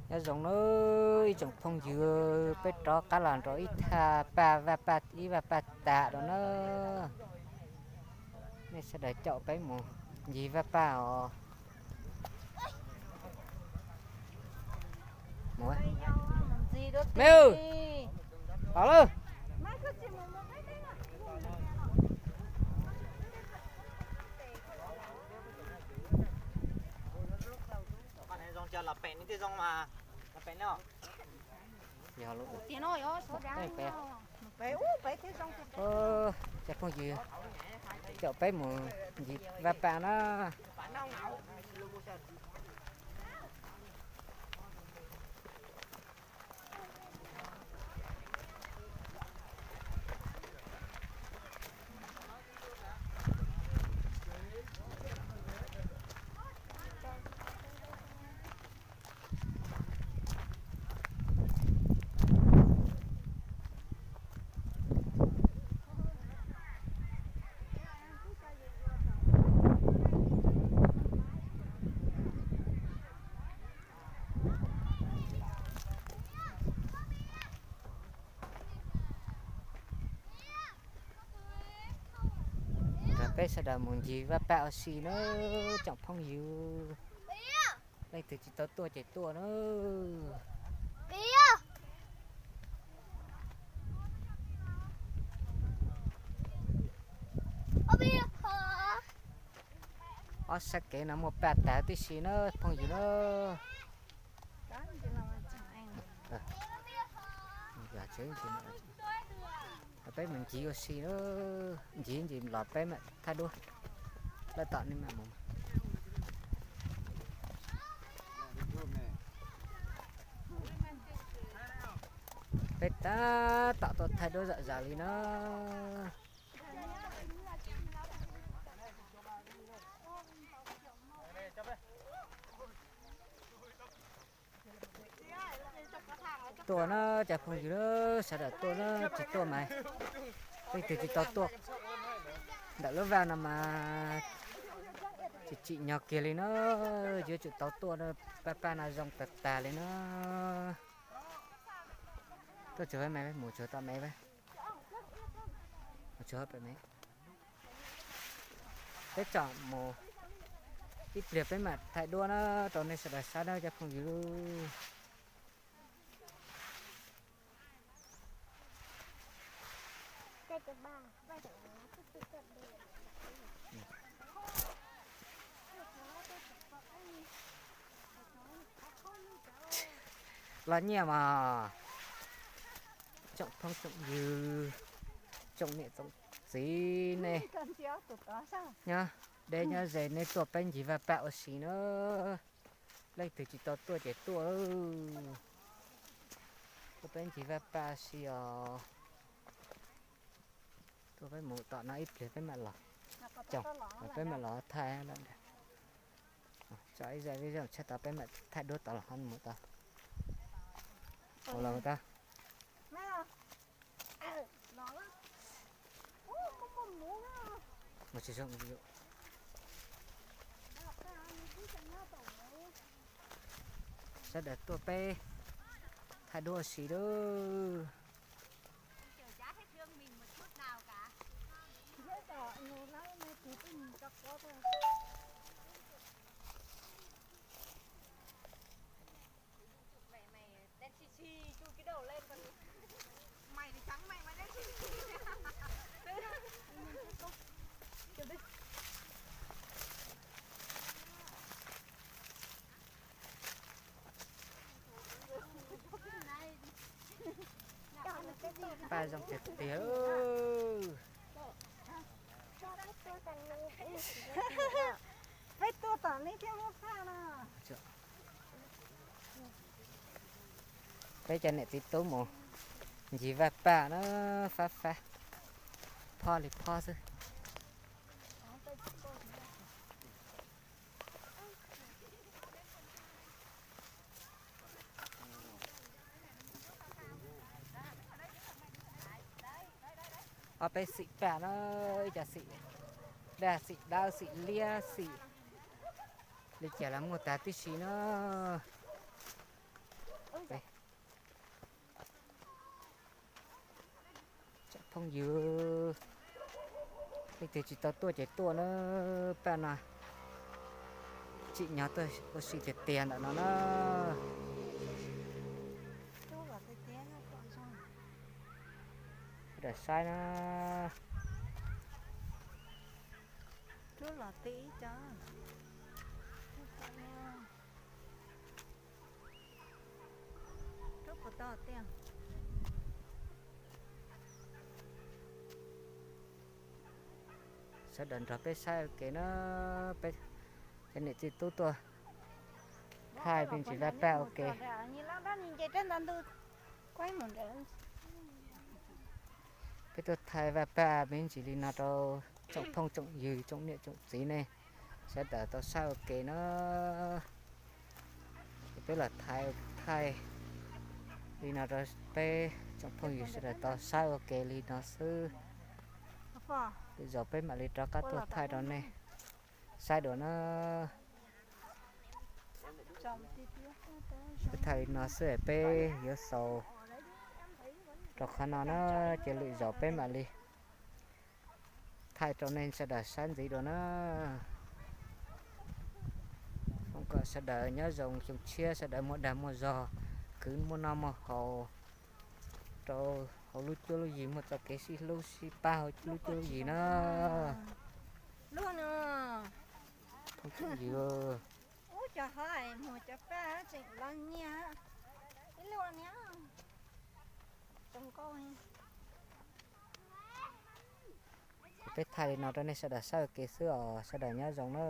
Nyob zoo nawb ib tsoom phooj ywg, peb rov qab los nrog ib thaj paj vaj paj ib vaj paj tas rau na. Nej sawv daws caum peb mus ncig vaj paj os. Me, los lawm. Cov phooj ywg, caum peb mus ncig vaj paj na. Peb sawv daws mus ncig vaj paj ua si na, tsoom phooj ywg. Leej twg tsis tau tuaj ces tuaj na. Ob sab kev no muaj paj tas tib si na phooj ywg na. Peb mus ncig ua si na, ncig ncig los peb mam thaij duab. Lawv tom nej mam mus. Peb tab tom tuaj thaij duab zom zaws li na. Tuaj na cov phooj ywg, sawv daws tuaj na, tsis tuaj mas leej twg tsis tau tuaj ntawm lub vaj no mas tsis tsim nyog kiag li na, yuav tsum tau tuaj na, paj paj no zoo tas tas li na. Tuaj tsuag me, mus tsuag tom me, mus tsuag pem me. Peb tsom mus ib pliag peb mam thaij duab na rau nej sawv daws saib na cov phooj ywg. Los nyiaj mas tsoom phooj tsoom ywg, tsoom niam tsoom txiv nej nyob deb nyob ze nej tuaj peb ncig vaj paj ua si na. Leej twg tsis tau tuaj ces tuaj, tuaj peb ncig vaj paj ua si os. Tuaj peb mus tom no ib pliag peb mam los, peb mam los thaij lawm. Tso ib zaj ib zaj tshaj tau peb mam thaij duab tod los ho mus tod. Ua los tod. Sawv daws tuaj peb thaij duab ua si lawm. Paj zoo tiag tiag. Peb tuaj tom nej thiaj muaj paj no. Peb cov niam txiv tub mus ncig vaj paj na, fab fab, phob li phob xwb. Ob peb xim paj na, ib co xim daj, xim dawb, xim liab, xim li cas los muaj tag tib si na. Yus, leej twg tsis tau tuaj ces tuaj na, paj no tsim nyog tuaj ua si tiag tiag ntawm no na. Sawv daws saib na. Sawv daws nrog peb saib ua ke na, peb cov niam txiv tub tuaj thaij me ntsis vaj paj ua ke. Peb tuaj thaij vaj paj me ntsis li no rau tsoom phooj tsoom ywg tsoom niam tsoom txiv nej sawv daws tau saib ua ke na. Ces peb los thaij thaij li no rau peb tsoom phooj ywg sawv daws tau saib ua ke li no xwb. Lwm zaus peb mam li rov qab tuaj thaij rau nej saib dua na. Peb thaij li no xwb peb yuav xaus rau qhov no na, ces lwm zaus peb mam li thaij rau nej sawv daws saib ntxiv dua na. Foom kom sawv daws nyob zoo xyoo tshiab sawv daws muaj dag muaj zog, khwv muaj noj muaj haus rau hauv lub cuab lub yig, muaj txoj kev sib hlub sib pab hauv lub cuab lub yig na. Phooj ywg, peb thaij li no rau nej sawv daws saib ua ke xwb os, sawv daws nyob zoo na.